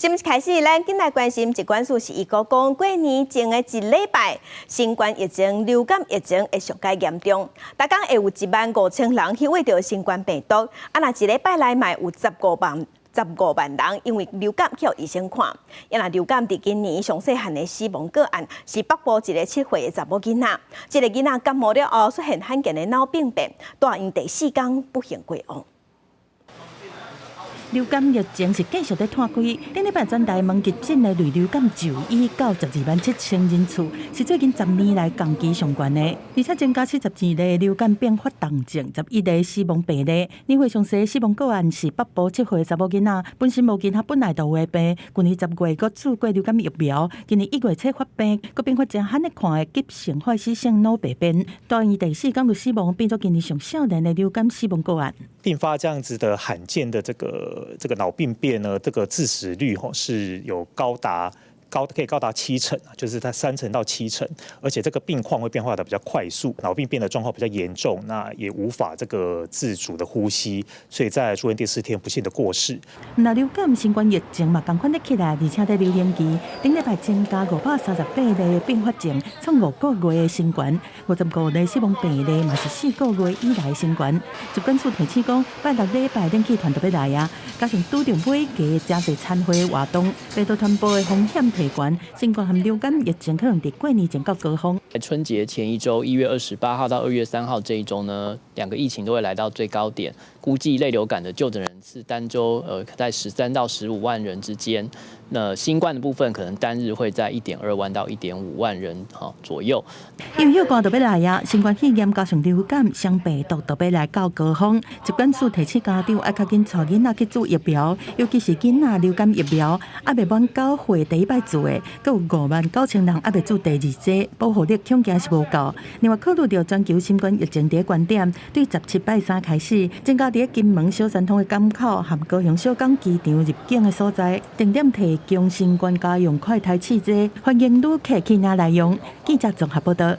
新聞開始，咱緊來關心疾管署是預估講，過年前的一禮拜，新冠疫情、流感疫情會上蓋嚴重，逐工會有1萬5千人去秽著新冠病毒。啊，若一禮拜內嘛有15萬人因為流感去予醫生看。啊若流感佇今年上細漢的死亡個案是北部一个7歲的查某囡仔，這个囡仔感冒了後出現罕見的腦病變，蹛院第四工不幸過往。流感疫情是繼續咧湠開，頂禮拜全台灣急診的類流感就醫到12萬7千人次，是最近10年來同期上懸的，而且增加72例流感併發重症，11個死亡病例。年歲上細死亡個案是北部7歲的查某囡仔，本身無健康本來就有的病，舊年10月閣注過流感疫苗，今年1月初發病，閣併發誠罕咧看的急性壞死性腦病變，蹛院第四工就死亡，變做今年上少年的流感死亡個案。併發這樣子的罕見的這個腦病變呢，這個致死率吼是有高達高可以高達七成，就是它3成到7成，而且這個病況會變化得比較快速，腦病變的狀況比較嚴重，那也無法這個自主的呼吸，所以在住院第四天不幸的過世。那流感新冠疫情嘛，仝款咧起來，而且佇流行期，頂禮拜增加538例併發症，創5個月的新懸，55例死亡病例嘛是4個月以來新懸。疾管署提醒講，拜六禮拜冷氣團就欲來啊，加上拄著尾假誠濟餐會活動，病毒傳播的風險提懸，新冠和流感疫情可能佇過年前到高峰。在春節前一周，1月28號到2月3號這一周呢，兩個疫情都會來到最高點，估計類流感的就診人次單周在13到15萬人之間。那新冠的部分可能單日會在1.2萬到1.5萬人哈左右。因為休假就欲來啊，新冠肺炎加上流感，雙病毒都欲來到高峰。疾管署提醒家長愛較緊帶囡仔去注疫苗，尤其是囡仔流感疫苗，猶未滿9歲第一擺注的，閣有5萬9千人猶未注第二劑，保護力恐驚是無夠。另外，考慮著全球新冠疫情佇懸點，對17拜三開始，增加佇金門小三通的港口和高雄小港機場入境的所在，定點提供新冠家用快篩試劑，歡迎旅客去𪜶來用。記者綜合報道。